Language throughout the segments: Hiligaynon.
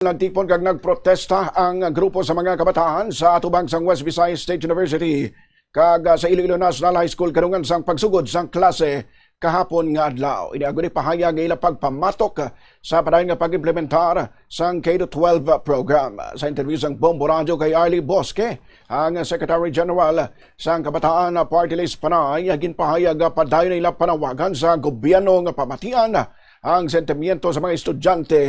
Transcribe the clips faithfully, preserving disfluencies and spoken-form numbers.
Nagtipon kag nagprotesta ang grupo sa mga kabataan sa atubang sang West Visayas State University kag, ah, sa Iloilo National High School kanungan sang pagsugod sang klase kahapon nga adlaw. Ini agud ipahayag nga ila pagpamatok sa padayon nga pag-implementar sang K to twelve program. Sa interview sang Bombo Radyo kay Arlie Bosque, ang Secretary General sang Kabataan Party List Panay, ginpahayag nga padayon na ila panawagan sa gobyerno nga pamatian ang sentimiento sa mga estudyante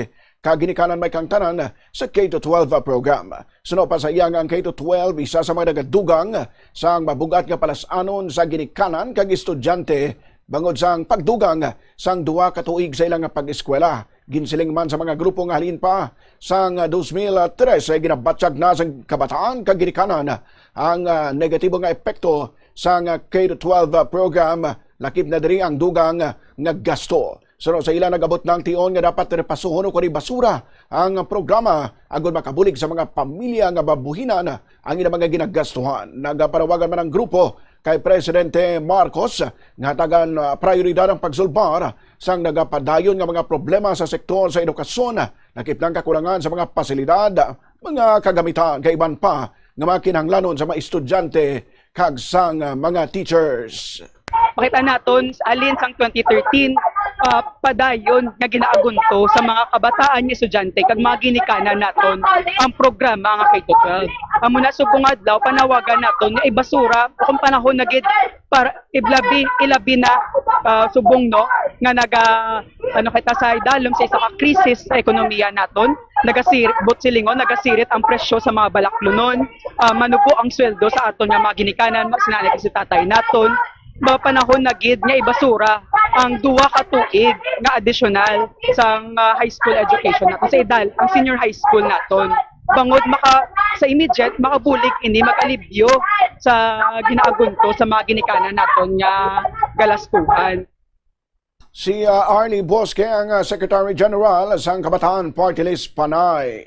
kag ginikanan may kangtanan sa K to twelve program. Suno pa sa iya nga ang K to twelve isa sa mga nagadugang sang mabug-at nga palas-anon sa ginikanan kag estudyante bangod sang pagdugang sang duha ka tuig sa ilang pag-eskwela. Ginsiling man sa mga grupo nga halin pa sang dos mil trese ginabatyag na sang kabataan kag ginikanan ang, ah, negatibo nga epekto sang K to twelve program, lakip na diri ang dugang nga gasto. Suno sa ila, nag-abot na ang tion nga dapat repasuhon o kani basura ang programa agud makabulig sa mga pamilya nga mabuhinan ang ilang mga ginagastuhan. Nagapanawagan man ang grupo kay Presidente Marcos nga hatagan, ah, prioridad ang pagsulbar sang nagapadayon nga mga problema sa sektor sa edukasyon, lakip na ang kakulangan sa mga pasilidad, mga kagamitan, kag iban pa nga mga kinahanglanon sa mga estudyante kag sang, ah, mga teachers. Makita naton sa alin sang twenty thirteen, ah, padayon nga ginaagunto sa mga kabataan nga estudyante kag mga ginikanan naton ang programa nga K to twelve. Amo na, subong adlaw, panawagan naton nga ibasura o kung panahon na gid para ilabi, ilabi na, ah, subong, no, nga naga, ano, kita sa idalom sa isa ka krisis sa ekonomiya naton. Nagasirit, buot silingon, nagasirit ang presyo sa mga balaklonon. Ah, manubo ang sweldo sa aton nga mga ginikanan, ma-, sinanay si tatay naton. Mga panahon na gid nga ibasura ang duha ka tuig nga additional sang, ah, high school education naton, sa idal, ang senior high school naton. Bangod maka, sa immediate, makabulig ini, mag-alibyo sa ginaagunto sa mga ginikanan naton nga galastuhan. Si, ah, Arnie Bosque ang, ah, Secretary General sang Kabataan Party List Panay.